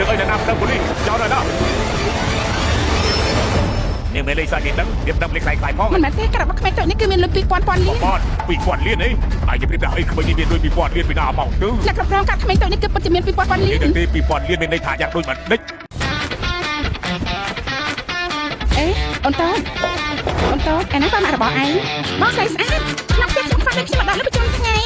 រឿងអីដែលណាប់ដឹងប៉ូលីសចោលណាស់នាងមេលេខសាគេដឹងរៀបដឹងលេខខ្លាយខ្លាយផង មិនមែនទេការរបស់ក្មេងតូចនេះគឺមានលុយ2000ពាន់លាន បង2000លានអីហើយជម្រាបថាអីក្មេងនេះមានលុយ2000លានពីណាមកទៅ អ្នកគ្រប់គ្រងកាត់ក្មេងតូចនេះគឺពិតជាមាន2000ពាន់លាន នេះទេ2000លានមានន័យថាយ៉ាងដូចមិនដេច អេអូនតូចអូនតូចអាណាបានមករបស់ឯងបងស្រីស្អាតក្នុងផ្ទះខ្ញុំខ្វះដូចខ្ញុំអត់ដាក់លុយប្រចាំថ្ងៃ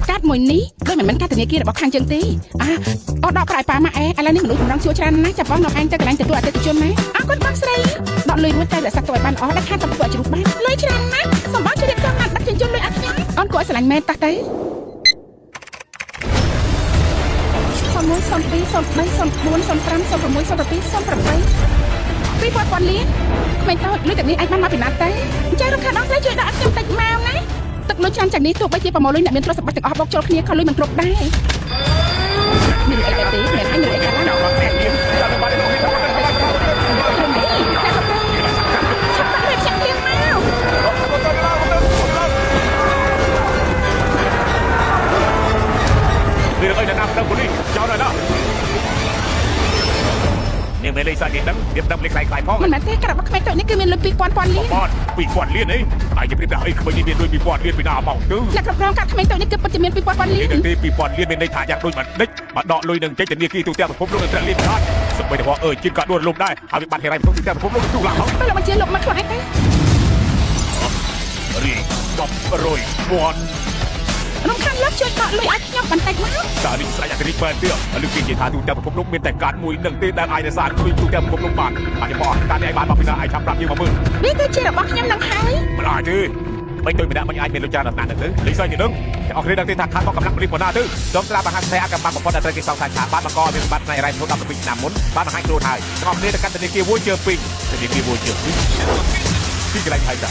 កាត់មួយនេះដូចមិនមែនកាត់ធនាគាររបស់ខាងយើងទេអាអូដកប្រាក់ឲ្យប៉ាម៉ាក់ឯងឥឡូវនេះមនុស្សកម្រងជួច្រើនណាស់ចាប់បងនាំឯងទៅកន្លែងទទួលអតិថិជនណាអរគុណបងស្រីដកលុយរួចតែរក្សាទុកឲ្យបានល្អដែលខានតែធ្វើឲ្យជ្រុះបានលុយច្រើនណាស់សូមបងជួយរៀបចំបានដឹកជញ្ជូនលុយឲ្យខ្ញុំអូនគួរឲ្យស្រឡាញ់មែនតោះទៅ01 02 03 04 05 06 07 08 2000លានក្មេងតូចលុយទាំងនេះអាចបានមកពីណាទៅអញ្ចឹងរំខានបងស្រីជួយដកឲ្យខ្ញុំតិចមកណាទឹកលុយច្រើនទាំងនេះទោះបីជាប្រមូលលុយអ្នកមានទ្រព្យសម្បត្តិទាំងអស់បូកចូលគ្នាក៏លុយមិនគ្រប់ដែរមានអីដែរទេមានអីមានអីកើតឡើង ចាំបាត់នេះចាំបាត់នេះ រឿងនេះអ្នកគ្រប់គ្រងឆាប់បាក់លុយខ្ញុំភ្លាមមក រឿងអីដែលណាប់ដឹងប៉ូលីសចោលណាស់នាងមេលេខសាគេដឹងរៀបដឹងលេខខ្លាយខ្លាយផង មិនមែនទេការរបស់ក្មេងតូចនេះគឺមានលុយ2000ពាន់លាន បង2000លានអីហើយជម្រាបថាអីក្មេងនេះមានលុយ2000លានពីណាមកទៅ អ្នកគ្រប់គ្រងកាត់ក្មេងតូចនេះគឺពិតជាមាន2000ពាន់លា នេះ ន ទេ2000លានមានន័យថាយ៉ាងដូចមិនដេចបើដកលុយនឹងចេញធនាគារទូទាំងពិភពលោកនឹងធ្លាក់លានខាតសម្បីតែវអើជាតិក៏ដួលលំដែរហើយវិបត្តិហិរញ្ញវត្ថុទូទាំងពិភពលោកនឹងទូឡើង ទៅលោកបញ្ជាលោកមកខ្លួនឯងទៅ រី10រយពាន់ រំខានលោកជួយដកលុយឲ្យខ្ញុំបន្តិចមក តានេះស្រាច់អធិរាជបែនទៀតលើគេនិយាយថាទូទាំងពិភពលោកមានតែកាតមួយនឹងទេដែលអាចរក្សាលុយទូទាំងពិភពលោកបានអាចបោះកាតនេះឲ្យបានមកពីណាអាចឆាប់ប្រាប់យើងមកមើល វាគឺជារបស់ខ្ញុំនឹងហើយ មិនអាចទេមិនទុយម្នាក់មិនអាចមានលុយច្រើនដល់ថ្នាក់ហ្នឹងទៅលីសយនេះនឹងទាំងអស់គ្នាដឹងទេថាខាត់មកកម្លាំងប៉ូលីសប៉ុណ្ណាទៅសូមត្រាបមហាសេអកម្មបំផុតដែលត្រូវគេសង្ស័យថាបានបង្កឲ្យមានវិបត្តិផ្នែកហិរញ្ញវត្ថុ17ឆ្នាំមុនបានបង្ហាញខ្លួនហើយទាំងអស់គ្នាទៅកាត់ធនាគារមួយជើពីរធនាគារមួយជើពីរទីកន្លែងហើយត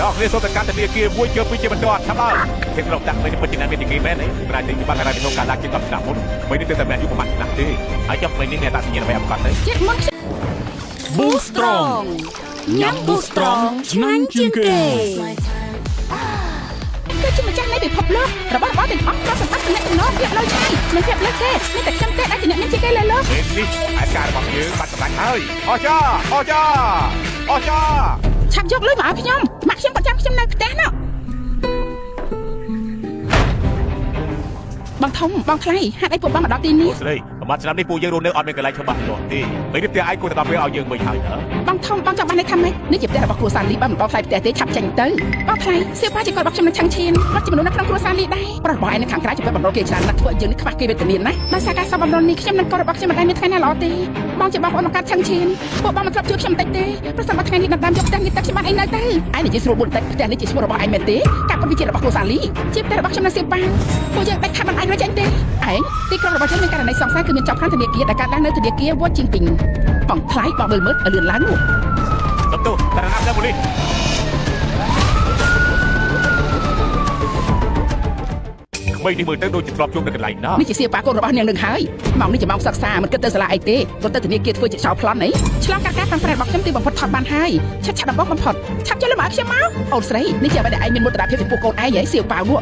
ាដល់គ្នាសូមទៅកាន់ធនាគារមួយជើពីរជាបន្ទាន់ឆាប់ដល់គេក្រុមដាក់មិនពិតជាអ្នកមានទីគេមែនទេប្រាជ្ញទីវិបត្តិហិរញ្ញវត្ថុកាលឡើងជាង10ឆ្នាំមុនមិននេះទៅតែមានអាយុប្រហែលឆ្នាំទេហើយចុះមិននេះមានអត្តសញ្ញាណអ្វីអបកត់ទេ ជាតិមុនខ្ញុំ Boost Strong ញ៉ាំ Boost Strong ឆ្ងាញ់ជាងគេ គឺជាម្ចាស់នៃពិភពលោករបស់របរទាំងអស់ទ្រព្យសម្បត្តិទំនាក់ទំនងភាពលុយឆៃនិងភាពលើសគេមានតែខ្ញុំទេដែលជាអ្នកមានជាងគេលើលោក ពេលនេះឯការរបស់យើងបានសម្រេចហើយអស្ចារ្យអស្ចារ្យអស្ចារ្យ ឆាប់យកលុយមកឲ្យខ្ញុំម៉ាក់ខ្ញុំប្រចាំខ្ញុំនៅផ្ទះណោះបងធំបងថ្លៃហេតុអីពួកបងមកដល់ទីនេះ អូស្រីប្រហែលឆ្នាំនេះពួកយើងរស់នៅអត់មានកន្លែងច្បាស់លាស់ទេពេលនេះផ្ទះឯងគួរតែដល់ពេលឲ្យយើងវិញហើយណា បងធំបងចង់បានន័យថាម៉េចនេះជាផ្ទះរបស់គ្រួសារលីបើមិនបងថ្លៃផ្ទះទេឆាប់ចេញទៅបងថ្លៃសៀវប៉ាជាគាត់របស់ខ្ញុំនៅឆាំងឈានគាត់ជាមនុស្សនៅក្នុងគ្រួសារលីដែរប្រុសរបស់ឯងនៅខាងក្រៅជាបំរុលគេច្រើនណាស់ធ្វើឲ្យយើងនេះខ្វះគេវេទនាណាស់ដោយសារការសោកបំរុលនេះខ្ញុំនិងកូនរបស់ខ្ញុំមិនដែលមានថ្ងៃណាល្អទេបងជាបងប្អូនបង្កើតឆាំងឈានពួកបងមិនធ្លាប់ជួយខ្ញុំបន្តិចទេប្រសិនបើថ្ងៃនេះដណ្ដើមយកផ្ទះនេះទៅខ្ញុំបានអីនៅទៅឯងនិយាយស្រួលមួយបន្តិចផ្ទះនេះជាឈ្មោះរបស់ឯងមែនទេការពិតវាជារបស់គ្រួសារលីជាផ្ទះរបស់ខ្ញុំនៅសៀវប៉ាពួកយើងដាច់ខាតមិនអាចរកចេញទេឯងទីក្រុងរបស់យើងមានករណីសង្ស័យគឺមានចោទប្រកាន់ធនាគារដែលកើតឡើងនៅធនាគារវត្តជាងពីងបងថ្លៃបងមើលមើលឲ្យលឿនឡើងនោះ សំទោសតែណាប់ដល់ប៉ូលីសក្មេងនេះមើលទៅដូចជាធ្លាប់ជួបនៅកន្លែងណា នេះជាសៀវប៉ាកូនរបស់នាងនឹងហើយម៉ោងនេះជាម៉ោងសិក្សាមិនគិតទៅសាលាអីទេរត់ទៅធនាគារធ្វើជាចោលប្លន់អីឆ្លងកាត់ការប្រឹងប្រែងរបស់ខ្ញុំទីបំផុតថតបានហើយឆាប់ឆាប់ដំបងបំផុតឆាប់ចុះលើមកឲ្យខ្ញុំមកអូនស្រីនេះជាអ្វីដែលឯងមានមោទនភាពចំពោះកូនឯងហីសៀវប៉ាវនោ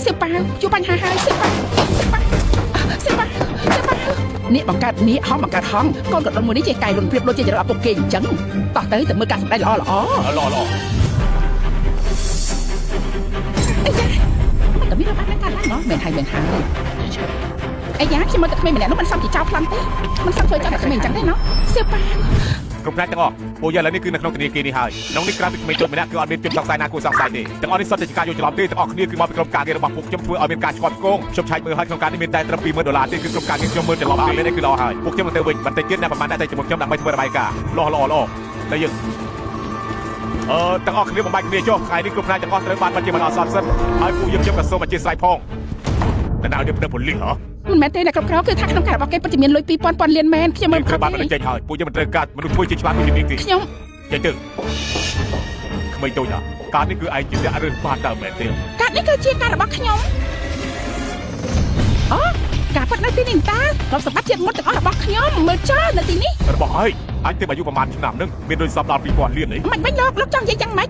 ះសៀវប៉ាវជួបបញ្ហាហើយសៀវប៉ាវសៀវប៉ាវសៀវប៉ាវសៀវប៉ាវនេះបង្កើតនេះហំបង្កើតហងកូនកដុនមួយនេះចេះកាយរុនព្រៀបដូចជាចរិតឪពុកគេអញ្ចឹងតោះទៅទៅមើលការសម្ដែងល្អល្អ ល្អល្អ អីយ៉ាមិនក៏មានរបស់នឹងកើតឡើងហ៎មែនហើយមែនហើយ អាយ៉ាខ្ញុំមកតែក្មេងម្នាក់នោះមិនសមជាចៅប្លន់ទេមិនសមធ្វើចៅតែក្មេងអញ្ចឹងទេណោះសៀវប៉ាវ គ្រប់ផ្នែកទាំងអស់ពួកយើងឥឡូវនេះគឺនៅក្នុងធនាគារនេះហើយក្នុងនេះក្រៅពីក្មេងតូចម្នាក់គឺអត់មានជនសង្ស័យណាគួរសង្ស័យទេទាំងអស់នេះសុទ្ធតែជាការយល់ច្រឡំទេទាំងអស់គ្នាគឺមកពីក្រុមការងាររបស់ពួកខ្ញុំធ្វើឲ្យមានការឆ្កត់ឆ្គងខ្ញុំឆែកមើលហើយក្នុងការនេះមានតែត្រឹម20000ដុល្លារទេគឺក្រុមការងារខ្ញុំមើលច្រឡំទេនេះគឺល្អហើយពួកខ្ញុំនឹងទៅវិញបន្តិចទៀតអ្នកប្រហែលអ្នកទៅជាមួយខ្ញុំដើម្បីធ្វើរបាយការណ៍ល្អល្អល្អតែយើងអឺទាំងអស់គ្នាបំបែកគ្នាចុះថ្ងៃនេះគ្រប់ផ្នែកទាំងអស់ត្រូវបានបាត់ជាបណ្ដោះអាសន្នសិនហើយពួកយើងខ្ញុំក៏សូមអធិស្ឋានផងតែដល់យើងប្តឹងប៉ូលីសហ៎ មិនមែនទេអ្នកគ្រប់គ្រងគឺថាក្នុងការរបស់គេពិតជាមានលុយ2000ពាន់លានមែនខ្ញុំមិន យើងត្រូវបានបណ្ដឹងចេញហើយពួកយើងមិនត្រូវការមនុស្សធ្វើជាច្បាប់មួយនេះទេ ខ្ញុំ ចេញទៅក្មេងតូចណាការនេះគឺឯងជាអ្នករើសបានតើមែនទេ កាតនេះគឺជាការរបស់ខ្ញុំអូការពិតនៅទីនេះតាទ្រព្យសម្បត្តិជាតិមុតទាំងអស់របស់ខ្ញុំមើលចោលនៅទីនេះ របស់ឯងអញទៅអាយុប្រហែលឆ្នាំនឹងមានលុយសពដល់2000លានអី មិនវិញលោកលោកចង់និយាយយ៉ាងម៉េច